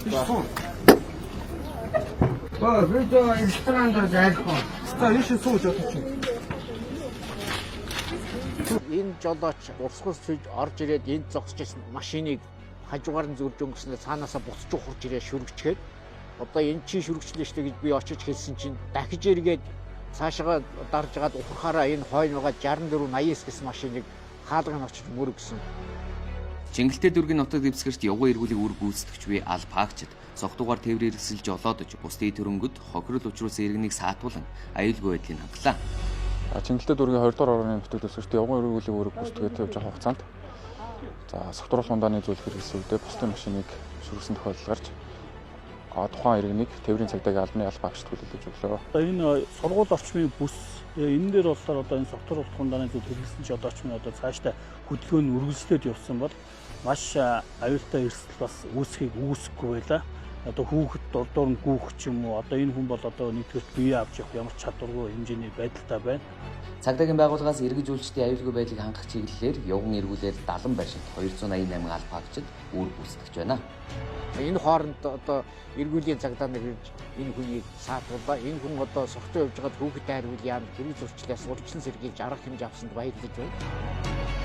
Ба би жоо ресторанд орж арих. За ийшээ сууж одоо чи. Энэ жолооч урсгал сүйж орж ирээд энд зогсож байсан машиныг хажуугаар нь зөрж өнгөрснөө цаанаасаа буцаж ухарч ирээ шүргчгээд одоо энэ чи шүргчлээ штэ гэж би очиж хэлсэн чинь дахиж эргээд цаашаа дарж гаад ухрахаараа энэ хойно байгаа 64 89 гэсэн машиныг хаалга нь очиж мөргсөн. Чингэлтэй дүүргийн нутаг дэвсгэрт явган эргүүлийг үр гүйцэтгэгч бий аль паагчд согтуугаар тээврийн эрсэл жолоодож бусдын төрөнгөд хохирол учруулсан иргэнийг саатуулан аюулгүй байдлыг хангалаа. Чингэлтэй дүүргийн 20 дугаар орны нутаг дэвсгэрт явган эргүүлийг үүрэг гүйцэтгээд явж байгаа хугацаанд за согтууруулах ундааны зүйл хэрэглэсэн үедээ бусдын машиныг шүргсэн тохиолдол гарч тухайн иргэнийг тээврийн цагдаагийн албаны аль паагчд хүлээлгэж өглөө. Одоо энэ сургууль орчмын бүс энэ дээр болохоор одоо энэ согтууруулах ундааны зүйл хэрэглэсэн жолоочмын одоо цаашдаа хөдөлгөөн нь үргэлжлээд явсан бол маш аюултай эрсдэл бас үүсхийг үүсэхгүй байлаа. Одоо хүүхэд дурдуур нь гүүх ч юм уу, одоо энэ хүн бол одоо нэгдүгээрт бие авч явах ямар ч чадваргүй хэмжээний байдалтай байна. Цагдаагийн байгууллагаас эргэж үйлчлэлтийн аюулгүй байдлыг хангах чиглэлээр явган эргүүлээр 70 байршилт 288 аль паагчд үүрэг гүйцэтгэж байна. Энэ хооронд одоо эргүүлийн цагдаа нар ирж энэ хүнийг саатуулаа. Энэ хүн одоо согтуу явж байгаад хүүхэд дайрвал яам хэрэг зурчлаас урьдчилан сэргийлж арга хэмжээ авсанд баярлаж байна.